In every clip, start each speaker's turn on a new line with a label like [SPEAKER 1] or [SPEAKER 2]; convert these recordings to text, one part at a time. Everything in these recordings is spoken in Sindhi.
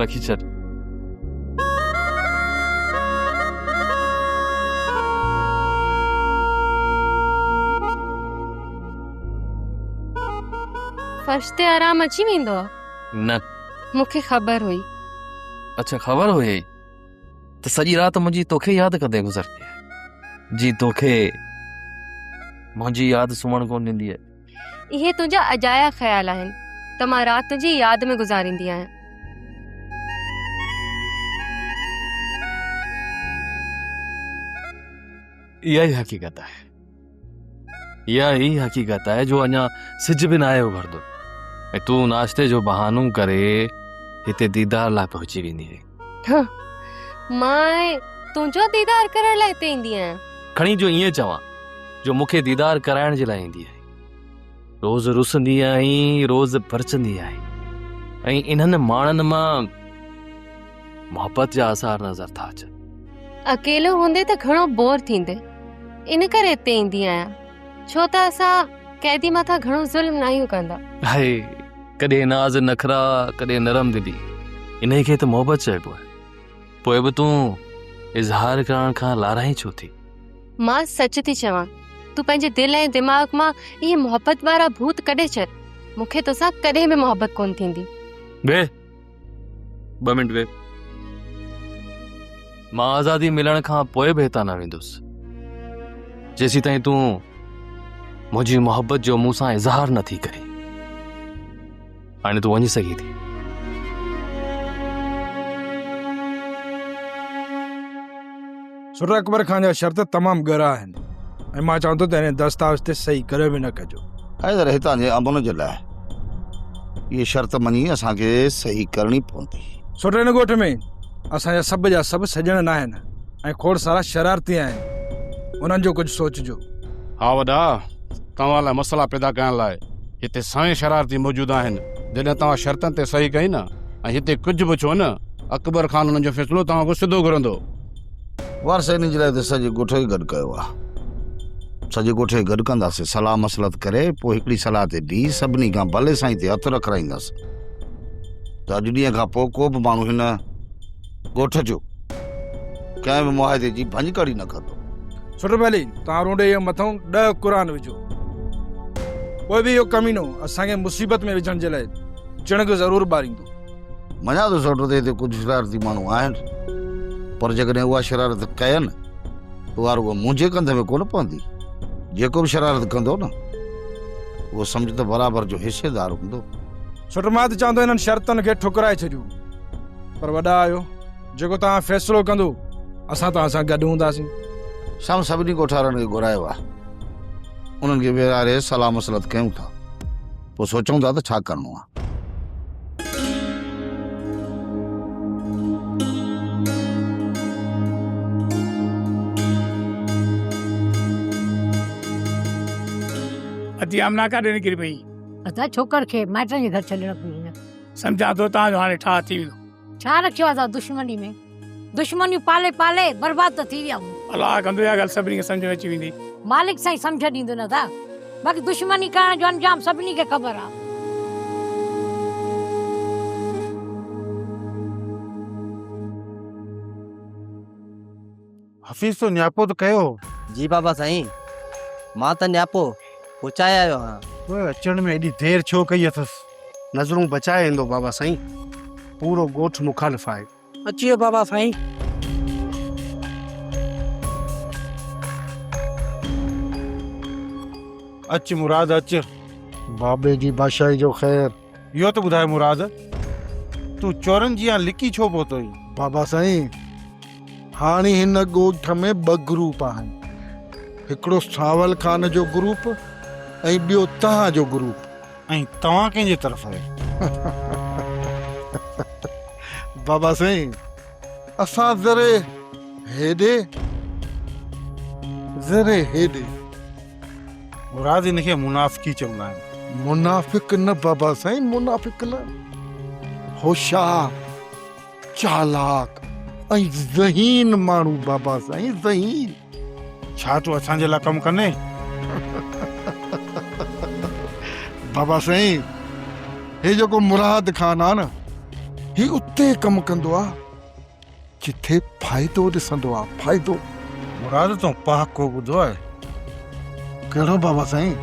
[SPEAKER 1] رکي ڇڏ.
[SPEAKER 2] فرش تي آرام اچي ويندو آ؟
[SPEAKER 1] نه.
[SPEAKER 2] مون کي خبر هئي.
[SPEAKER 1] اڇا خبر هئي ته سڄي رات منهنجي توکي ياد ڪندي گذرندي آهي. جي توکي منهنجي ياد سمهڻ ڪونه ڏيندي آهي.
[SPEAKER 2] اهي تنهنجا اجايا خيال آهن ته مان رات تنهنجي ياد ۾ گذاريندي آهيان.
[SPEAKER 1] اها ئي حقيقت آهي. اها ئي حقيقت آهي جو اڃا سج به ناهي اڀرندو ۽ تون ناشتي جو بهانو ڪري هتي ديدار لاء پهچي ويندي آهين.
[SPEAKER 2] مان تنهنجو ديدار ڪرڻ لاء هتي ايندي آهيان.
[SPEAKER 1] کڻي جو ائين چوان جو مون کي ديدار ڪرائڻ جي لاء ايندي آهين. روز رسندي آهين، روز پرچندي آهين ۽ انهن ماڻهن مان محبت جا آثار نظر ٿا اچن.
[SPEAKER 2] اڪيلو هوندي ته گهڻو بور ٿيندي، ان ڪري هتي ايندي آهيان، ڇو ته اسان قيدي مٿان گهڻو ظلم ناهيون ڪندا.
[SPEAKER 1] هائي، ڪڏهن ناز نخرا، ڪڏهن نرم دلي، انهي کي ته محبت چئبو آهي. پوء به تون اظهار ڪرڻ کان لارائين ڇو ٿي؟
[SPEAKER 2] مان سچ ٿي چوان، تون پنهنجي دل ۽ دماغ مان اهي محبت وارا ڀوت ڪڍي ڇڏ، مون کي توسان ڪڏهن به محبت ڪونه ٿيندي.
[SPEAKER 1] ويهه، ٻه منٽ ويهه. مان آزادي ملڻ کان پوء به هتان نه ويندس، جيسيتائين تون منهنجي محبت جو مون سان اظهار نه ٿي ڪرين. هاڻي تون وڃي سگهين ٿي.
[SPEAKER 3] سر اڪبر خان جا شرط تمام ڳرا آهن ۽ مان چوان ٿو ته هن دستاويز تي صحيح ڪڏهن به نه ڪجو.
[SPEAKER 4] حيدر هتان جي امن جي لاء اهي شرط مڃي اسان کي صحيح ڪرڻي پوندي.
[SPEAKER 3] سر هن ڳوٺ ۾ اسان جا سڀ جا سڀ سڄڻ ناهن ۽ کوڙ سارا شرارتي آهن انهن جو ڪجهه سوچجو.
[SPEAKER 5] ها وڏا، توهان لاء مسئلا پيدا ڪرڻ لاء هتي سوين شرارتي موجود آهن، جڏهن توهان شرطن تي صحيح ڪئي نه ۽ هتي ڪجهه به ڇو نه، اڪبر خان انهن جو فيصلو توهان کان سڌو گهرندو.
[SPEAKER 4] وارث انهي جي لاء ته سڄي ڳوٺ کي گڏ ڪيو آهي. سڄي ڳوٺ کي گڏ ڪنداسين، صلاح مصلحت ڪري پوء هڪڙي صلاح تي بيهي سڀني کان ڀلي سائين تي هٿ رکرائينداسين ته اڄ ڏينهن کان پوء ڪو به ماڻهو هن ڳوٺ جو ڪنهن به معاهدي جي ڀڃڪڙي نه ڪندو.
[SPEAKER 3] سٺو ڀلي توهان رونڊي جي مٿئون ڏهه قرآن وجهو پوء به اهو ڪمينو اسان کي مصيبت ۾ وجهڻ جي لاء چڻگ ضرور ٻاريندو.
[SPEAKER 4] مڃان ٿو سوٽ ته هتي ڪجهه شرارتي ماڻهو آهن پر جيڪڏهن اها شرارت ڪين ته اها رڳو منهنجي ڪنڌ ۾ ڪونه پوندي. جيڪو به شرارت ڪندو نه اهو سمجهه ته برابر جو حصيدار هوندو.
[SPEAKER 3] سوٽ مان ته چوان ٿو انهن شرطن کي ٺڪرائي ڇڏيون پر وڏا آهيو جيڪو توهان فيصلو ڪندو اسان توهان سان گڏ هونداسين.
[SPEAKER 4] سام سڀني ڳوٺارن کي گهرايو آهي. انهن کي ويهاري صلاح مصلحت ڪيون ٿا. پوء سوچون ٿا ته ڇا ڪرڻو آهي.
[SPEAKER 6] ادي آمنا ڪاڏي نڪري پئي؟
[SPEAKER 7] ادا ڇوڪر کي مائٽن جي گهر ڇڏڻ پئي وڃان.
[SPEAKER 6] سمجهان ٿو توهان جو هاڻي ٺاهه ٿي ويندو.
[SPEAKER 7] ڇا رکيو آ توهان دشمني ۾؟ دشمنيون پالي پالي برباد ته ٿي ويا آهيون.
[SPEAKER 6] الله ڪندو اها ڳالهه سڀني کي سمجهه ۾ اچي ويندي.
[SPEAKER 7] مالڪ سائين سمجهه ڏيندو نه ادا. باقي دشمني ڪرڻ جو انجام سڀني کي خبر آ.
[SPEAKER 8] حفيظ تو نياپو ته ڪيو هو.
[SPEAKER 9] جي بابا سائين مان ته نياپو پهچائي آيو آهيان.
[SPEAKER 8] پوء اچڻ ۾ ايڏي دير ڇو ڪئي اٿس؟
[SPEAKER 10] نظرون بچائي ايندو بابا سائين، پورو ڳوٺ مخالف آهي.
[SPEAKER 11] اچي ويو بابا سائين.
[SPEAKER 8] اچ مراد اچ.
[SPEAKER 12] بابي جي بادشاهي جو خير.
[SPEAKER 8] اهو ته ٻڌاء مراد، تون چورن جيان لڪي ڇو پهتو آهين؟
[SPEAKER 12] بابا سائين، هاڻي هن ڳوٺ ۾ ٻه گروپ آهن. هڪڙو سانول خان جو گروپ ۽ ٻيو توهان جو گروپ.
[SPEAKER 8] ۽ توهان ڪنهن جي طرف آهيو؟
[SPEAKER 12] بابا سائين، اسان ذري هيڏي، ذري هيڏي.
[SPEAKER 8] مراد ان کي منافقي چوندا آهن.
[SPEAKER 12] منافق نه بابا سائين منافق نه، هوشيار، چالاڪ ۽ ذهين ماڻهو بابا سائين ذهين.
[SPEAKER 8] ڇا تون اسان جي لاء ڪم ڪندين؟
[SPEAKER 12] بابا سائين هي جيڪو مراد خان آ نه. هي اتي ڪم ڪندو آ جٿي فائدو ڏسندو آ، فائدو.
[SPEAKER 8] مراد تون پهاڪو ٻڌو آهي؟
[SPEAKER 12] ڪهڙو بابا سائين؟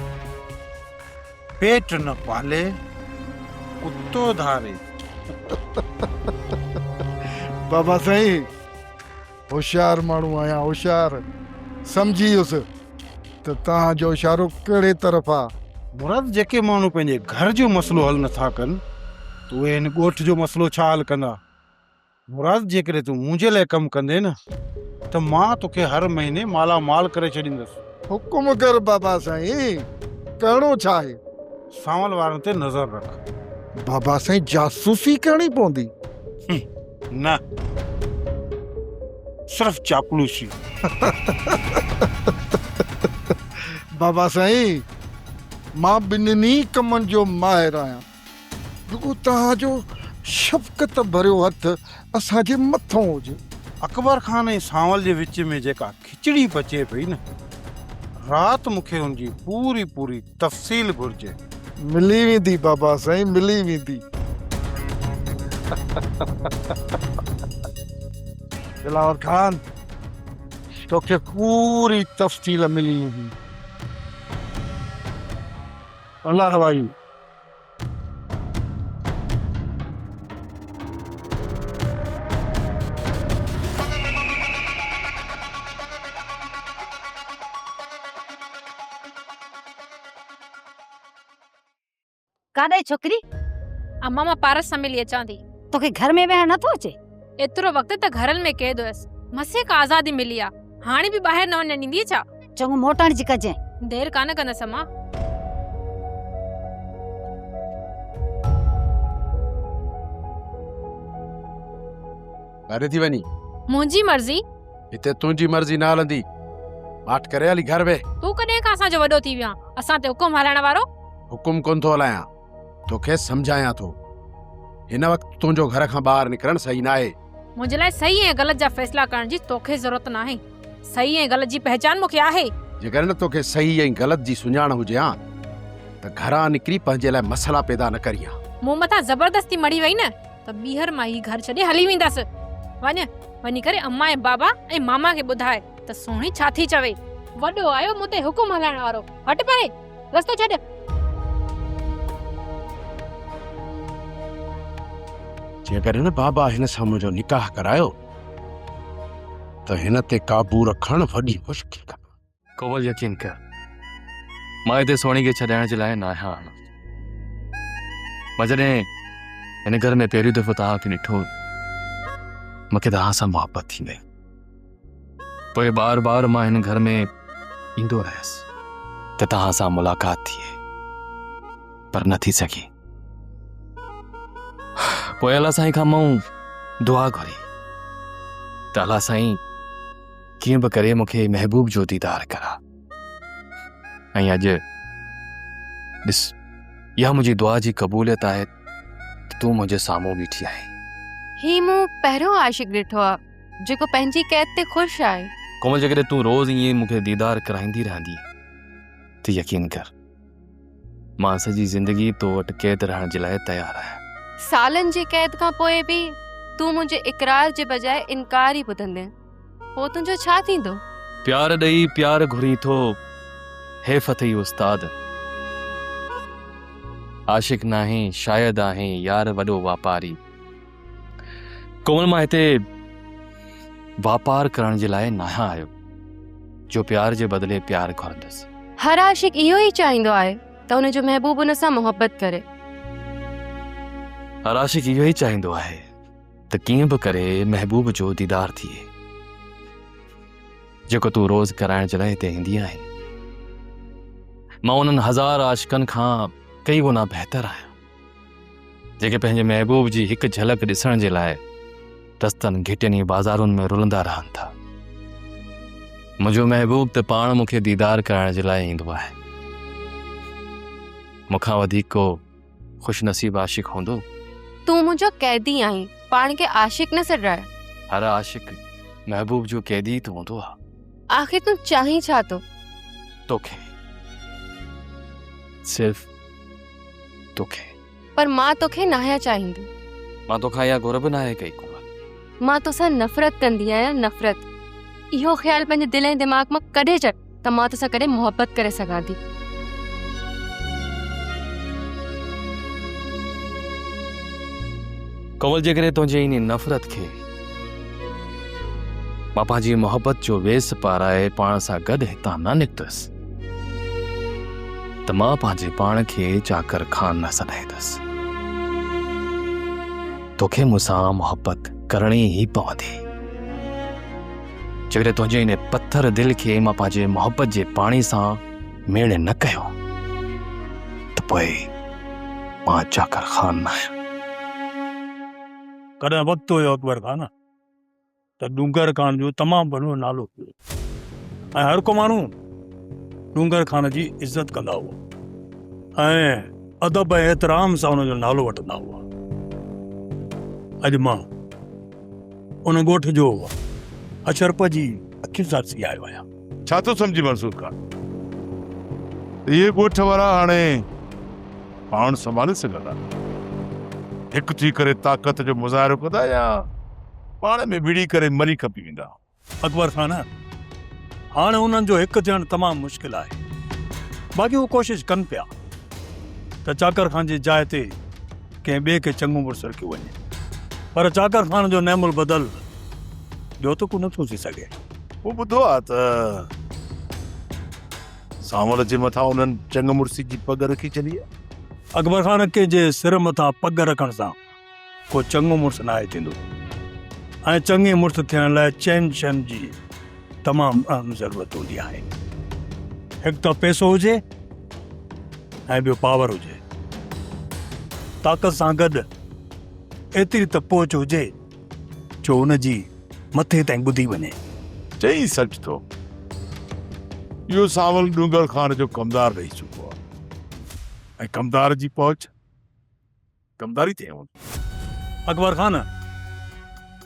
[SPEAKER 8] پيٽ نه پالي، ڪتو ڌاري.
[SPEAKER 12] بابا سائين، هوشيار ماڻهو آهيان، هوشيار. سمجهي ويس ته توهان جو اشارو ڪهڙي طرف آ.
[SPEAKER 8] مراد جيڪي ماڻهو پنهنجي گهر جو مسئلو حل نٿا ڪن ته اهي هن ڳوٺ جو مسئلو ڇا حل ڪندا؟ مراد جيڪڏهن تون منهنجي لاء ڪم ڪندين نه ته مان توکي هر مهيني مالا مال ڪري ڇڏيندس.
[SPEAKER 12] حڪم ڪر بابا سائين، ڪرڻو ڇا آهي؟
[SPEAKER 8] سانول وارن تي نظر رک.
[SPEAKER 12] بابا سائين جاسوسي ڪرڻي پوندي.
[SPEAKER 8] نه صرف چاپلوسي.
[SPEAKER 12] بابا سائين مان ٻنهي ڪمن جو ماهر آهيان. رڳو توهان جو شفقت ڀريو هٿ اسان جي مٿان هجي.
[SPEAKER 8] اڪبر خان ۽ سانول جي وچ ۾ جيڪا کچڙي پچي پئي نه، رات مون کي ان جي پوري پوري تفصيل گهرجي.
[SPEAKER 12] ملي ويندي بابا سائين ملي ويندي. دلاور خان توکي پوري تفصيل ملي ويندي. الله روايو.
[SPEAKER 7] ڪاڏي ڇوڪري؟
[SPEAKER 11] امان مان پارس سان ملي اچان ٿي.
[SPEAKER 7] توکي گهر ۾ ويهڻ نٿو اچي؟
[SPEAKER 11] ايترو وقت ته گهرن ۾ قيد هيس. مسي ڪا آزادي ملي آ. هاڻي به ٻاهر نه وڃڻ ڏيندينء ڇا؟
[SPEAKER 7] چڱو موٽڻ جي ڪجين.
[SPEAKER 11] دير ڪانه ڪندس امان.
[SPEAKER 5] ڪاڏي ٿي وڃين؟
[SPEAKER 11] منهنجي مرضي.
[SPEAKER 5] هتي تنهنجي مرضي نه هلندي. ماٺ ڪري هلي گهر ويهه.
[SPEAKER 11] تون ڪڏهن کان اسان جو وڏو ٿي ويو آن؟ اسان تي حڪم هلائڻ وارو؟
[SPEAKER 5] حڪم ڪونه ٿو هلايان. توکي سمجهايان ٿو. هن وقت تنهنجو گهر کان ٻاهر نڪرڻ صحيح ناهي.
[SPEAKER 11] منهنجي لاء صحيح ۽ غلط جا فيصلا ڪرڻ جي توکي ضرورت ناهي. صحيح ۽ غلط جي پهچان مون کي آهي.
[SPEAKER 5] جيڪڏهن توکي صحيح ۽ غلط جي سڃاڻ هجي ها ته گهران نڪري پنهنجي لاء مسئلا پيدا نه ڪرين ها.
[SPEAKER 11] مون مٿان زبردستي مڙهي وئي نه ته ٻيهر مان هي گهر ڇڏي هلي ويندس. وڃ، وڃي ڪري امان ۽ بابا ۽ ماما کي ٻڌاء ته سهڻي ڇا ٿي چوي. وڏو آيو مون تي حڪم هلائڻ وارو. هٽ پري، رستو ڇڏ.
[SPEAKER 5] جيڪڏهن بابا هن سان منهنجو نڪاح ڪرايو ته هن تي قابو رکڻ وڏي مشڪل ڪم.
[SPEAKER 1] ڪومل يقين ڪر مان هتي سهڻي کي ڇڏائڻ جي لاء ناهيان آيو. مان جڏهن هن گهر ۾ پهريون دفعو توهان کي ڏٺو مون کي توهان سان محبت ٿي وئي. پوء بار بار مان هن گهر ۾ ايندو رهيس ته توهان سان ملاقات ٿئي پر نه ٿي سگهي. پوء الله سائين کان مون دعا گهري ته الله سائين ڪيئن به ڪري مون کي محبوب جو ديدار ڪرا ۽ اڄ ڏس اها منهنجي دعا جي قبوليت آهي ته تون منهنجي سامهون بيٺي آهين.
[SPEAKER 2] هي مون پهريون عاشق ڏٺو آ جيڪو پنهنجي قيد تي خوش آهي.
[SPEAKER 1] ڪومل جيڪڏهن تون روز ائين مون کي ديدار ڪرائيندي رهندينء ته يقين ڪر مان سڄي زندگي تو وٽ قيد رهڻ جي لاء تيار آهيان.
[SPEAKER 2] سالن جي قيد کان پوء به تون منهنجي اقرار جي بجاء انڪار ئي ٻڌندين، پوء تنهنجو ڇا ٿيندو؟
[SPEAKER 1] پيار ڏئي پيار گهرين ٿو، حيف اٿئي استاد. عاشق ناهين شايد آهين يار وڏو واپاري. ڪومل مان هتي واپار ڪرڻ جي لاء ناهيان آيو جو پيار جي بدلي پيار گهرندس.
[SPEAKER 2] هر عاشق اهو ئي چاهيندو آهي ته ان جو محبوب ان سان محبت ڪري.
[SPEAKER 1] هر عاشق اهو ئي چاهيندو آهي ته ڪيئن به ڪري محبوب جو ديدار ٿئي. جيڪو تون روز ڪرائڻ جي لاء هتي ايندي آهين. مان انهن هزار عاشقن کان ڪئي گنا بهتر آهيان. جيڪي پنهنجي محبوب جي هڪ جهلڪ ڏسڻ جي لاء رستن، گهٽين ۽ بازارن ۾ رلندا رهن ٿا. منهنجو محبوب ته پاڻ مون کي ديدار ڪرائڻ جي لاء ايندو آهي. مون کان وڌيڪ ڪو خوش نصيب عاشق هوندو؟
[SPEAKER 2] تون منهنجو قيدي آهين، پاڻ کي عاشق نه سڏراء.
[SPEAKER 1] هر عاشق محبوب جو قيدي ئي ته هوندو آهي.
[SPEAKER 2] آخر تون چاهين ڇا ٿو؟
[SPEAKER 1] توکي. صرف توکي.
[SPEAKER 2] پر مان توکي ناهيان چاهيندي.
[SPEAKER 1] مان توکان اها گهر به ناهي ڪئي ڪنول.
[SPEAKER 2] مان توسان نفرت ڪندي آهيان نفرت. اهو خيال پنهنجي دل ۽ دماغ مان ڪڍي ڇڏ ته مان توسان ڪڏهن محبت ڪري سگهان ٿي.
[SPEAKER 1] ڪنول جيڪڏهن تنهنجي انهي نفرت کي مان پنهنجي محبت جو ويس پارائي پاڻ سان گڏ هتان نه نڪتس ته مان پنهنجي پاڻ کي چاڪر خان نه سڏائيندس. توکي مون سان محبت ڪرڻي ئي پوندي. جيڪڏهن تنهنجي ان پٿر دل کي مان پنهنجي محبت جي پاڻي سان ميڙ نه ڪيو ته پوء مان چاڪر خان نه آهيان.
[SPEAKER 13] ڪڏهن وقت هيو اڪبر خان ته ڏونگر خان جو تمام وڏو نالو هيو ۽ هر ڪو ماڻهو ڏونگر خان جي عزت ڪندا هئا ۽ ادب ۽ احترام سان ان جو نالو وٺندا هئا. اڄ مان ان ڳوٺ جو اشرف جي اکين سان ڏسي آيو آهيان.
[SPEAKER 14] ڇا ٿو سمجهين منصور خان؟ اهي ڳوٺ وارا هاڻي پاڻ سنڀالي سگهندا؟ هڪ ٿي ڪري طاقت جو مظاهرو ڪندا يا پاڻ ۾ وڙهي ڪري مري کپي ويندا؟
[SPEAKER 13] اڪبر خان، هاڻ انهن جو هڪ ٿيڻ تمام مشڪل آهي. باقي هو ڪوشش ڪن پيا ته چاڪر خان جي جاء تي ڪنهن ٻئي کي چڱو مڙس رکيو وڃي. پر چاڪر خان جو نعم البدل ٻيو ته ڪو نٿو ٿي سگهي.
[SPEAKER 14] مون ٻڌو آهي ته سانول جي مٿان انهن چڱ مڙسي جي پڳ رکي ڇڏي آهي.
[SPEAKER 13] اڪبر خان، ڪنهن جي سر مٿان پڳ رکڻ سان ڪو چڱو مڙس ناهي ٿيندو ۽ چڱي مڙس ٿيڻ لاء چئن شين جي تمام اهم ضرورت هوندي آهي. هڪ ته پئسو هجي ۽ ٻيو پاور هجي. طاقت سان گڏ ايتري ته پهچ هجي جو ان جي مٿي تائين ٻڌي وڃي.
[SPEAKER 14] چئين سچ ٿو. اهو سانول ڏونگر خان جو ڪمدار رهي چڪو آهي ۽ ڪمدار جي پهچ ڪمداري ٿئي هوندي.
[SPEAKER 13] اڪبر خان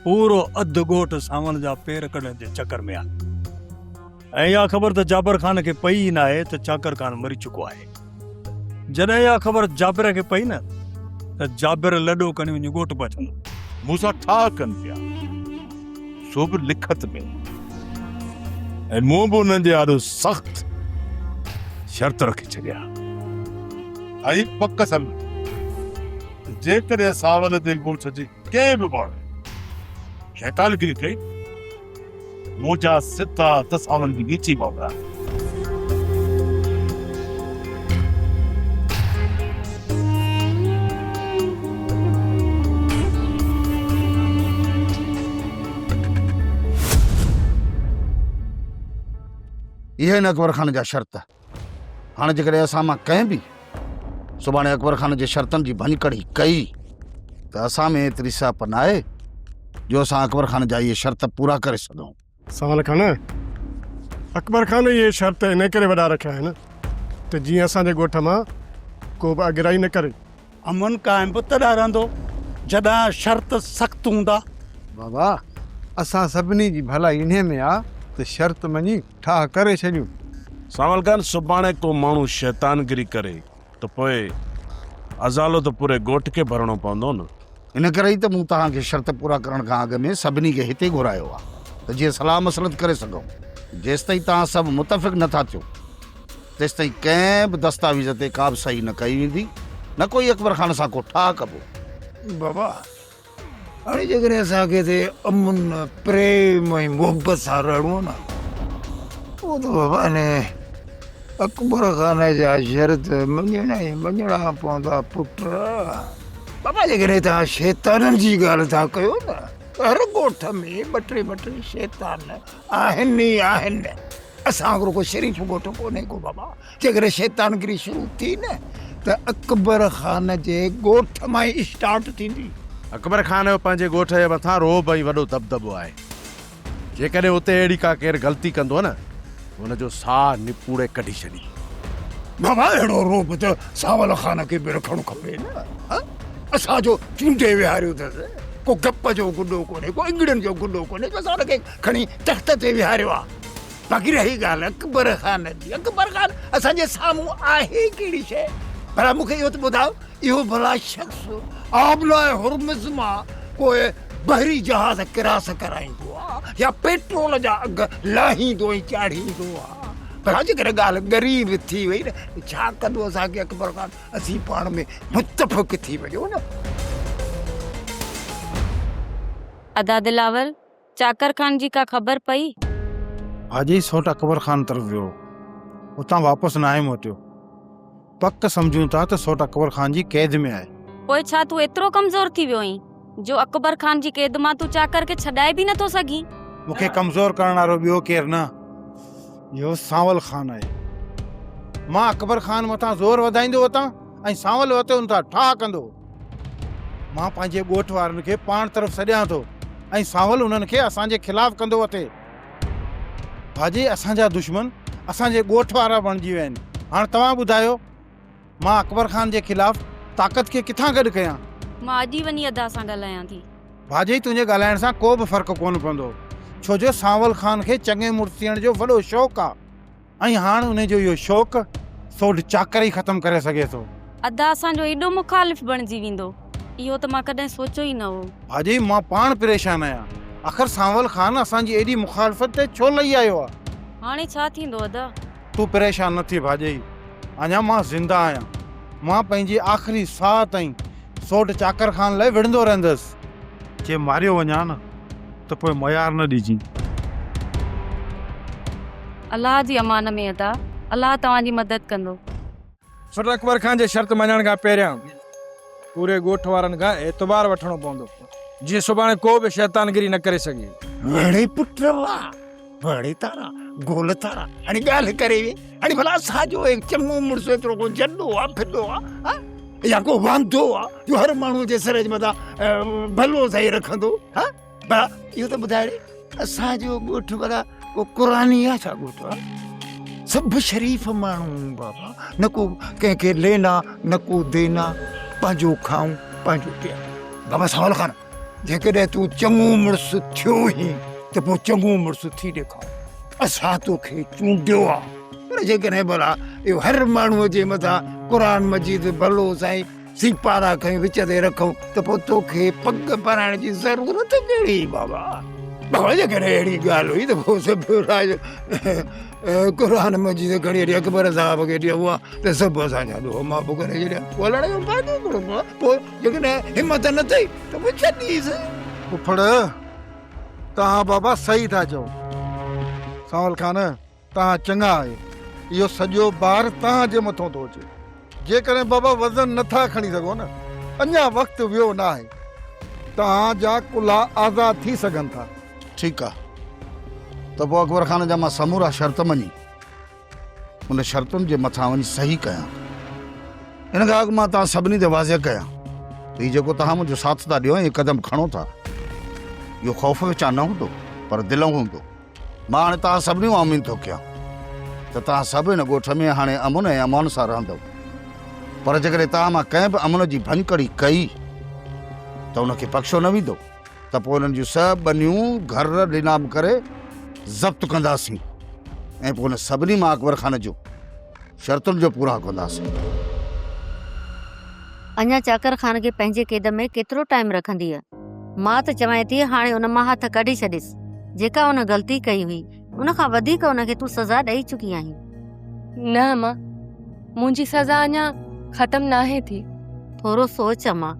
[SPEAKER 13] پورو اڌ ڳوٺ سانوڻ جا پير ڪڍڻ جي چڪر ۾ آهي ۽ اها خبر ته جابر خان کي پئي ئي ناهي ته چاڪر خان مري چڪو آهي. جڏهن اها خبر جابر کي پئي نه ته جابر لڏو کڻي وڃي ڳوٺ پهچندو.
[SPEAKER 14] مون سان ٺاهه ڪن پيا، سو به لکت ۾، ۽ مون به انهن جي آڏو سخت شرط رکي ڇڏيا. ۽ پڪ سمجهه ته جيڪڏهن ساول جي ڳوٺ جي ڪنهن به ماڻهوء شيطانگيري ڪئي ته منهنجا سڌا هٿ ساول جي ڳچي پوندا.
[SPEAKER 4] اهي آهن اڪبر خان جا شرط. هاڻي جيڪڏهن اسان مان ڪنهن به سڀاڻي اڪبر خان جي شرطن جي ڀڃڪڙي ڪئي ته اسان ۾ ايتري سهپ ناهي جو اسان اڪبر خان جا اهي شرط پورا ڪري سگهون.
[SPEAKER 10] سوال خان، اڪبر خان اهي شرط انهي ڪري وڏا رکيا آهن ته جيئن اسان جي ڳوٺ مان ڪو به اڳرائي نه ڪري.
[SPEAKER 15] امن قائم به تڏهن رهندو جڏهن شرط سخت هوندا.
[SPEAKER 16] بابا، اسان سڀني جي ڀلائي انهي ۾ آ ته شرط مڃي ٺاهه ڪري ڇڏيون.
[SPEAKER 5] سانول خان، سڀاڻي ڪو ماڻهو شيطانگري ڪري ته پوء ازالو ته پوري ڳوٺ کي ڀرڻو پوندو نه.
[SPEAKER 4] ان ڪري ئي ته مون توهان کي شرط پورا ڪرڻ کان اڳ ۾ سڀني کي هتي گهرايو آهي ته جيئن صلاح مصلحت ڪري سگهون. جيستائين توهان سڀ متفق نه ٿا ٿيو، تيستائين ڪنهن به دستاويز تي ڪا به صحيح نه ڪئي ويندي، نه ڪو ئي اڪبر خان سان ڪو ٺاهه ڪبو.
[SPEAKER 17] بابا، هاڻي جيڪڏهن اسان کي هتي امن، پريم ۽ محبت سان رهڻو آهي نه، پوء ته بابا انهي اڪبر خان جا شرط مڃڻا ئي مڃڻا پوندا پٽ. بابا جيڪڏهن توهان شيطانن جي ڳالهه ٿا ڪيو نه ته هر ڳوٺ ۾ ٻه ٽي ٻه ٽي شيطان آهن ئي آهن. اسان وانگر ڪو شريف ڳوٺ ڪونهي ڪو بابا. جيڪڏهن شيطانگري شروع ٿي نه ته اڪبر خان جي ڳوٺ مان ئي اسٽارٽ ٿيندي.
[SPEAKER 5] اڪبر خان جو پنهنجي ڳوٺ جي مٿان رعب ۽ وڏو دٻدٻو آهي. جيڪڏهن اتي اهڙي ڪا ڪير غلطي ڪندو نه ته ان جو ساهه نپوڙي ڪڍي ڇڏيندو.
[SPEAKER 17] بابا اهڙو رعب ته سانول خان کي به رکڻ کپي نه. ها اسان جو چونڊي ويهاريو اٿس. ڪو گپ جو گڏو ڪونهي ڪو انگڙين جو گڏو ڪونهي جو اسان ان کي کڻي تخت تي ويهاريو آهي. باقي رهي ڳالهه اڪبر خان جي، اڪبر خان اسان جي سامهون آهي ڪهڙي شيء؟ ڀلا مون کي اهو ته ٻڌاء، اهو ڀلا شخص آبناء هرمز مان ڪوئي بحري جهاز ڪراس ڪرائيندو آ يا پيٽرول جا اگهه لاهيندو ۽ چاڙهيندو آ؟ ڀلا جيڪڏهن ڳالهه ڳري به ٿي وئي نه ته ڇا ڪندو اسان کي اڪبر خان؟ اسين پاڻ ۾ متفق ٿي وڃون نه.
[SPEAKER 18] ادا دلاور، چاڪر خان جي ڪا خبر پئي؟
[SPEAKER 8] ڀاڄائي سئوٽ اڪبر خان طرف ويو هو. اتان واپس ناهي موٽيو. پڪ سمجهون ٿا ته سئوٽ اڪبر خان جي قيد ۾ آهي.
[SPEAKER 18] پوء ڇا تون ايترو ڪمزور ٿي ويو آهين، جو اڪبر خان جي قيد مان تون چاڪر کي ڇڏائي به نٿو سگهين؟
[SPEAKER 8] مون کي ڪمزور ڪرڻ وارو ٻيو ڪير نه، اهو سانول خان آهي. مان اڪبر خان مٿان زور وڌائيندو وتان ۽ سانول وتي ان سان ٺاهه ڪندو. مان پنهنجي ڳوٺ وارن کي پاڻ طرف سڏيان ٿو ۽ سانول انهن کي اسان جي خلاف ڪندو وتي. ڀاڄي اسان جا دشمن اسان جي ڳوٺ وارا بڻجي ويا آهن. هاڻ توهان ٻڌايو مان اڪبر خان جي خلاف طاقت کي ڪٿان گڏ ڪيان؟
[SPEAKER 18] مان اڄ ئي وڃي ادا سان ڳالهايان ٿي.
[SPEAKER 8] ڀاڄي تنهنجي ڳالهائڻ سان ڪو به فرق ڪونه پوندو ڇو جو سانول خان کي چڱي مڙس ٿيڻ جو وڏو شوق آ. ۽ هاڻ انهي جو اهو شوق سوڍ چاڪر ئي ختم ڪري سگهي ٿو.
[SPEAKER 18] ادا اسان جو ايڏو مخالف بڻجي ويندو اهو ته مان ڪڏهن سوچيو ئي نه هو.
[SPEAKER 8] ڀاڄي مان پاڻ پريشان آهيان. آخر سانول خان اسان جي ايڏي مخالفت تي ڇو لهي آيو آ.
[SPEAKER 18] هاڻي ڇا ٿيندو ادا؟
[SPEAKER 8] تون پريشان نه ٿي ڀاڄي اڃا مان زنده آهيان. مان پنهنجي آخري ساهه تائين سوڍ چاڪر خان لاء وڙهندو رهندس. جي ماريو وڃان نه ته پوء ميار نه ڏجين.
[SPEAKER 18] الله جي امان ۾ ادا الله توهان جي مدد ڪندو.
[SPEAKER 3] سر اڪبر خان جي شرط مڃڻ کان پهريان پوري ڳوٺ وارن کان اعتبار وٺڻو پوندو جيئن سڀاڻي ڪو به شيطانگري نه ڪري سگهي.
[SPEAKER 17] وڙي پٽ واھ وڙي تارا گول تارا هاڻي ڳالهه ڪري وي هاڻي ڀلا اسان جو هي چڱو مڙس ايترو ڪو جڏو آ ڦڏو آ ها يا ڪو واندو آ جو هر ماڻهو جي سر جي مٿان ڀلو سائين رکندو ها ڀلا اهو ته ٻڌاء ڙي اسان جو ڳوٺ ڀلا ڪو قرآني آ ڇا ڳوٺ آ سڀ شريف ماڻهو بابا نه ڪو ڪنهن کي لينا نه ڪو دينا پنهنجو کائون پنهنجو پيئون بابا سوال خان جيڪڏهن تون چڱو مڙس ٿيو هين ته پوء چڱو مڙس ٿي ڏيکار اسان توکي چونڊيو آ پر جيڪڏهن ڀلا اهو هر ماڻهوء جي مٿان قرآن مجيد ڀلو سائين سيپارا کڻي وچ تي رکون ته پوء توکي پڳ پارائڻ جي ضرورت ڪهڙي بابا؟ بابا جيڪڏهن اهڙي ڳالهه هئي ته پوء سڀ راڄ قرآن مجيد کڻي اچي اڪبر صاحب کي ڏيون ها ته سڀ اسان جا ڏوهه معاف ڪري ڇڏيا. پوء لڙائي جو فائدو ڪهڙو؟ پوء جيڪڏهن همت نه اٿئي ته پوء ڇڏيس.
[SPEAKER 12] پڦڙ، توهان بابا صحيح ٿا چئو. سانول خان، توهان چڱا آهيو. اهو سڄو بار توهان جي مٿون ٿو اچي. جيڪڏهن بابا وزن نه ٿا کڻي سگهو نه، اڃا وقت ويو ناهي. توهان جا ڪلها آزاد ٿي سگهن ٿا.
[SPEAKER 4] ٺيڪ آ ته پوء اڪبر خان جا مان سمورا شرط مڃي ان شرطن جي مٿان وڃي صحيح ڪيان ٿو. ان کان اڳ مان توهان سڀني تي واضح ڪيان ته هي جيڪو توهان منهنجو ساٿ ٿا ڏيو ۽ قدم کڻو ٿا اهو خوف وچان نه هوندو پر دلئون هوندو. مان هاڻي توهان سڀني کان اميد ٿو ڪيان ته توهان سڀ هن ڳوٺ ۾ هاڻي امن ۽ امان سان رهندؤ. پر جيڪڏهن توهان مان ڪنهن به امن جي ڀڃڪڙي ڪئي ته ان کي بخشيو نه ويندو ته پوء انهن جون سڀ ٻنيون گهر نيلام ڪري ضبط ڪنداسين ۽ پوء انهن سڀني مان اڪبر خان جو شرطن جو پورائو ڪنداسين.
[SPEAKER 19] اڃا چاڪر خان کي پنهنجي قيد ۾ ڪيترو ٽائيم رکندينء؟ مان ته چوانء ٿي هاڻي ان مان هٿ ڪڍي ڇڏيس. جيڪا ان غلطي ڪئي هئي، ان کان وڌيڪ ان کي تون سزا ڏئي چڪي آهين.
[SPEAKER 2] نه امان، منهنجي سزا اڃا ختم ناهي ٿي.
[SPEAKER 19] ٿورو سوچ امان،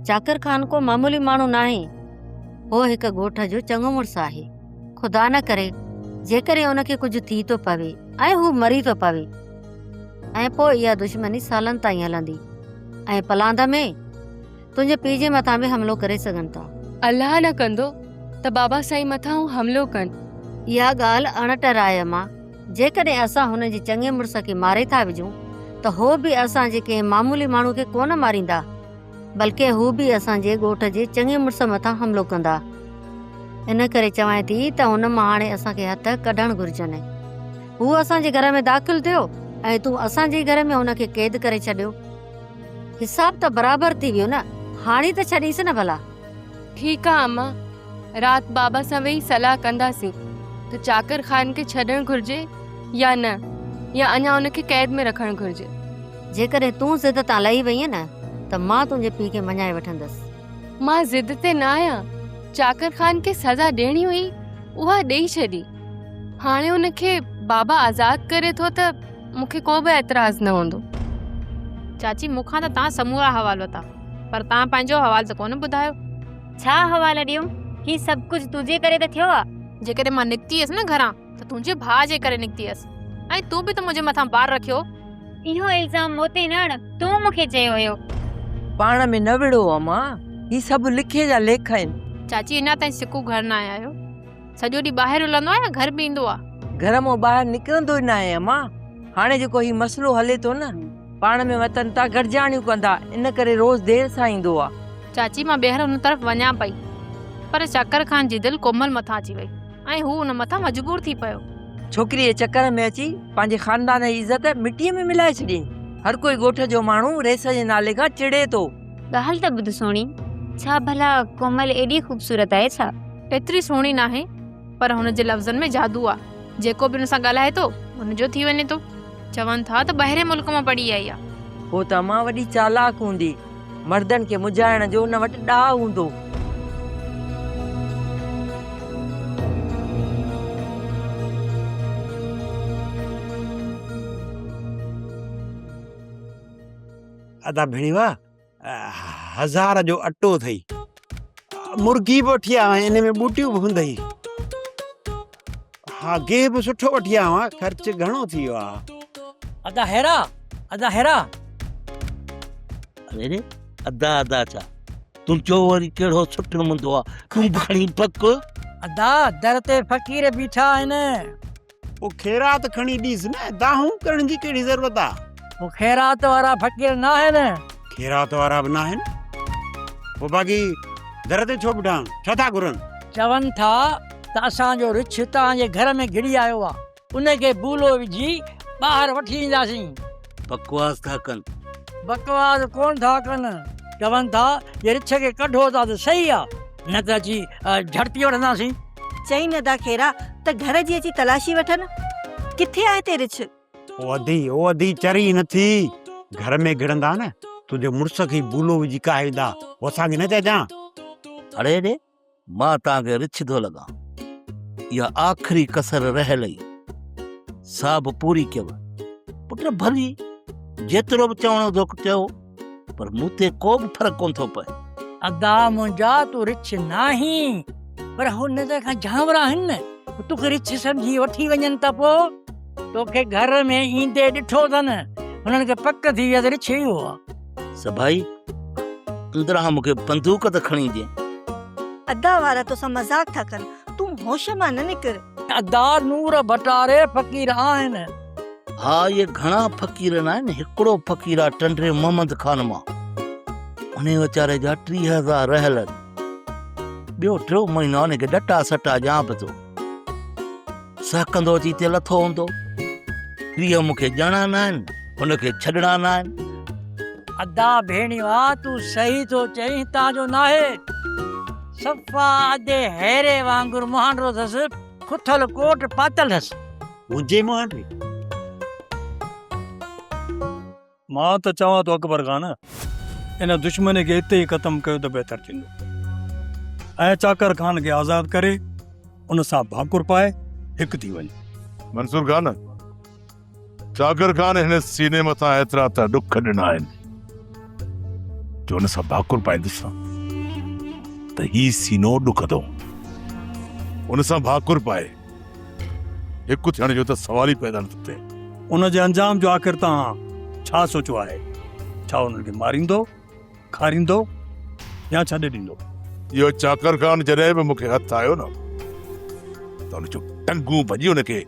[SPEAKER 19] چاڪر خان ڪو معمولي ماڻهو ناهي. هو هڪ ڳوٺ جو چڱو مڙس آهي. خدا نه ڪري جيڪڏهن ان کي ڪجهه ٿي ٿو پوي ۽ هو مري ٿو پوي ۽ پوء اها دشمني سالن تائين هلندي ۽ پلاند ۾ تنهنجي پيء جي مٿان به حملو ڪري سگهن ٿا.
[SPEAKER 2] الله نه ڪندو ته بابا سائين مٿان هو حملو ڪن.
[SPEAKER 19] اها ڳالهه اڻٽر آهي امان، جيڪڏهن اسان هن جي چڱي مڙس کي ماري ٿا وجهون ته هو به اسان جي ڪنهن معمولي ماڻهو کي ڪونه ماريندا. بلڪه هو به اسان جي ڳوٺ جي چڱي مڙس مٿان حملو ڪندا. ان ڪري چوانء ٿي ته هن مان هاڻي اسان کي هٿ ڪڍڻ گهرجن. هو اسان جي گهر ۾ داخل ٿيو ۽ تون اسان جي ئي گهر ۾ هن کي قيد ڪري ڇڏيو. حساب ته برابر ٿي ويو نه، هاڻي ته ڇڏينس نه ڀلا.
[SPEAKER 2] ٺيڪ آ امان، رات بابا سان ويهي صلاح ڪنداسين ته چاڪر خان کي ڇڏڻ گهرجي يا نه، يا اڃا ان کي قيد ۾ رکڻ گهرجي.
[SPEAKER 19] جيڪڏهن تون ضد تان لهي وئينء نه ته مان تنهنجي پيء کي مڃائي وٺندس.
[SPEAKER 2] مان ضد تي نه آهيان. چاڪر خان کي سزا ڏيڻي هئي، اها ڏيئي ڇڏي. هاڻي ان کي بابا آزاد ڪري ٿو ته مون کي ڪو به اعتراض نه هوندو.
[SPEAKER 11] چاچي مون کان ته توهان سمورا حوال ورتا، پر توهان پنهنجو حوال ته ڪونه ٻڌايو.
[SPEAKER 18] ڇا حوال ڏيون؟ هي سڀ ڪجهه تنهنجي ڪري ته ٿيو آ.
[SPEAKER 11] جيڪڏهن مان نڪتي هيس نه گهران ته تنهنجي ڀاء جي ڪري نڪتي هيس ۽ تون به ته منهنجي مٿان بار رکيو.
[SPEAKER 18] اهو الزام مون تي نه هڻ، تون مون کي چيو هيو.
[SPEAKER 20] پاڻ ۾ نه وڙهو امان، هي سڀ لکي جا ليک آهن.
[SPEAKER 11] چاچي اڃا تائين سڪو گهر ناهي آيو. سڄو ڏينهن ٻاهر رلندو آ يا گهر به ايندو آ؟
[SPEAKER 20] گهر مان ٻاهر نڪرندو ئي ناهي امان. هاڻي جيڪو هي مسئلو هلي ٿو نه، پاڻ ۾ وتن ٿا گڏجاڻيون ڪندا، ان ڪري روز دير سان ايندو آ.
[SPEAKER 11] چاچي مان ٻيهر ان طرف وڃان پئي پر چاڪر خان جي دل ڪومل مٿان اچي وئي ۽ هو ان مٿان مجبور ٿي پيو.
[SPEAKER 20] ڇوڪريء جي چڪر ۾ اچي پنهنجي خاندان جي عزت مٽيء ۾ ملائي ڇڏيائين. هر ڪوئي ڳوٺ جو ماڻهو رئيس جي نالي کان چڙي ٿو.
[SPEAKER 18] ڳالهه ته ٻڌ سهڻي، ڇا ڀلا ڪومل ايڏي خوبصورت آهي ڇا؟
[SPEAKER 11] ايتري سهڻي ناهي پر هن جي لفظن ۾ جادو آ. جيڪو به هن سان ڳالهائي ٿو ان جو ٿي وڃي ٿو. چون ٿا ته ٻاهرين ملڪ مان پڙهي آئي آ.
[SPEAKER 20] هوء ته امان وڏي چالاڪ هوندي. مردن کي مجهائڻ جو هن وٽ ڏانء هوندو.
[SPEAKER 21] ادا ڀيڻيوا هزار جو اٽو اٿئي مرغي به وٺي آيو آهيان ان ۾ ٻوٽيون به هوندئي ها گيهه به سٺو وٺي آيو آهيان خرچ گهڻو ٿي ويو آهي.
[SPEAKER 22] ادا هيرا ادا هيرا.
[SPEAKER 23] اري ري ادا ادا ڇا تنهنجو وري ڪهڙو سٺ مندو آ تون به کڻي بڪ.
[SPEAKER 22] ادا در تي فقير بيٺا آهن.
[SPEAKER 21] پوء خيرات کڻي ڏيس نه، دانهون ڪرڻ جي ڪهڙي ضرورت آ؟
[SPEAKER 22] هو خيرات وارا فقير ناهن.
[SPEAKER 21] خيرات وارا به ناهن؟ پوء باقي در تي ڇو بيٺا آهن؟ ڇا ٿا گهرن؟
[SPEAKER 22] چون ٿا ته اسان جو رڇ توهان جي گهر ۾ گهڙي آيو آ، ان کي بولو وجهي ٻاهر وٺي اينداسين.
[SPEAKER 23] بڪواس ٿا ڪن.
[SPEAKER 22] بڪواس ڪونه ٿا ڪن. چون ٿا جي رڇ کي ڪڍو ٿا ته صحيح آ، نه ته اچي جهڙپي وٺنداسين.
[SPEAKER 24] چئين ادا خيرا ته گهر جي اچي تلاشي وٺن. ڪٿي آهي هتي رڇ؟
[SPEAKER 21] او ادي، او ادي چري نه ٿي. گهر ۾ گهڙندا نه تنهنجي مڙس کي ئي بولو وجهي ڪاهي ويندا. هو اسان کي نه چئجان.
[SPEAKER 23] اڙي ڙي مان توهان کي رڇ ٿو لڳان. اها آخري ڪسر رهيل هئي، سا به پوري ڪيم. پٽ ڀلي جيترو به چوڻو اٿو چئو، پر مون تي ڪو به فرق ڪونه ٿو پئي.
[SPEAKER 22] ادا منهنجا تون رڇ ناهين، پر هو نظر کان جانور آهن نه، هو توکي رڇ سمجهي وٺي وڃن ته پوء؟ توکي گهر ۾ ايندي ڏٺو اٿن، هنن کي پڪ ٿي وئي آهي ته رڇ ئي هو آ.
[SPEAKER 23] سڀائي اندران مون کي بندوق ته کڻي ڏي.
[SPEAKER 24] ادا وارا توسان مذاق ٿا ڪن، تون هوش مان نه نڪر.
[SPEAKER 22] ادا نور ڀٽاري فقير آهن.
[SPEAKER 23] ها اهي گهڻا فقير ناهن، هڪڙو فقير آ ٽنڊي محمد خان مان، انهي ويچاري جا 30,000 رهيل آهن، ٻيو ٽيون مهينو آ، انهي کي ڏٽا سٽا ڏيان به ٿو. سهڪندو اچي هتي لٿو هوندو. 30 مون کي ڏيڻا ناهن، هن کي ڇڏڻا ناهن.
[SPEAKER 22] ادا ڀيڻيوا تون صحيح ٿو چئين هتان جو ناهي. صفا ادي هيري وانگر مهانڊو اٿس، کٿل ڪوٽ پاتل اٿس.
[SPEAKER 21] منهنجي مهانڊي؟
[SPEAKER 13] مان ته چوان ٿو اڪبر خان ان دشمني کي اتي ئي ختم ڪيو ته بهتر ٿيندو ۽ چاڪر خان کي آزاد ڪري ان سان ڀاڪر پائي هڪ ٿي وڃ.
[SPEAKER 14] منصور خان، چاڪر خان هن سيني مٿان ايترا ته ڏک ڏنا آهن جو ان سان ڀاڪر پائيندس ته هي سينو ڏکندو. ان سان ڀاڪر پائي هڪ ٿيڻ جو ته سوال ئي پيدا نٿو ٿئي.
[SPEAKER 13] ان جي انجام جو آخر توهان ڇا سوچيو آهي؟ ڇا انهن کي ماريندو، کاريندو يا ڇڏي ڏيندو؟
[SPEAKER 14] اهو چاڪر خان جڏهن به مون کي هٿ آيو نه ته ان جون ٽنگون ڀڄي ان کي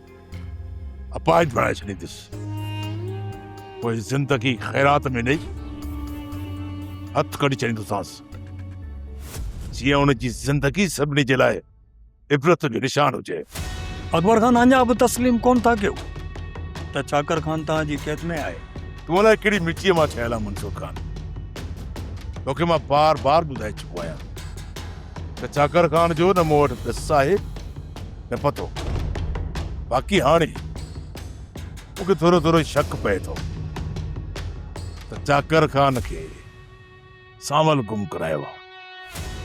[SPEAKER 14] اپاهج بڻائي ڇڏيندس. پوء زندگي خيرات ۾ ڏئي هٿ ڪڍي ڇڏيندوسانس، جيئن ان جي زندگي سڀني جي لاء عبرت جو نشان هجي.
[SPEAKER 13] اڪبر خان اڃا به تسليم ڪونه ٿا ڪيو ته چاڪر خان توهان جي قيد ۾ آهي.
[SPEAKER 14] تون الائي ڪهڙي مٽيء مان ٺهيل آهين منصور خان. توکي مان بار بار ٻڌائي چڪو آهيان ته چاڪر خان جو نه مون وٽ ڏس آهي نه پتو. باقي هاڻي مون کي ٿورو ٿورو شڪ پئي ٿو. ته چاڪر خان کي سانول گم ڪرايو آ،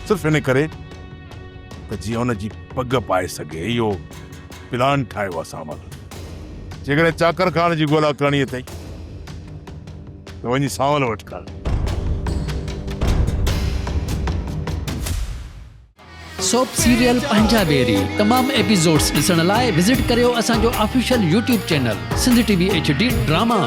[SPEAKER 14] صرف ان ڪري ته جيئن ان جي پڳ پائي سگهي. اهو پلان ٺاهيو آ سانول. جيڪڏهن چاڪر خان جي ڳولا ڪرڻي اٿئي ته وڃي سانول وٽ ڪر.
[SPEAKER 1] سوپ سيريل پنهنجا ويري تمام ايپيسوڊز ڏسڻ لاء وزٽ ڪريو اسان جو official YouTube channel Sindh T V H D drama.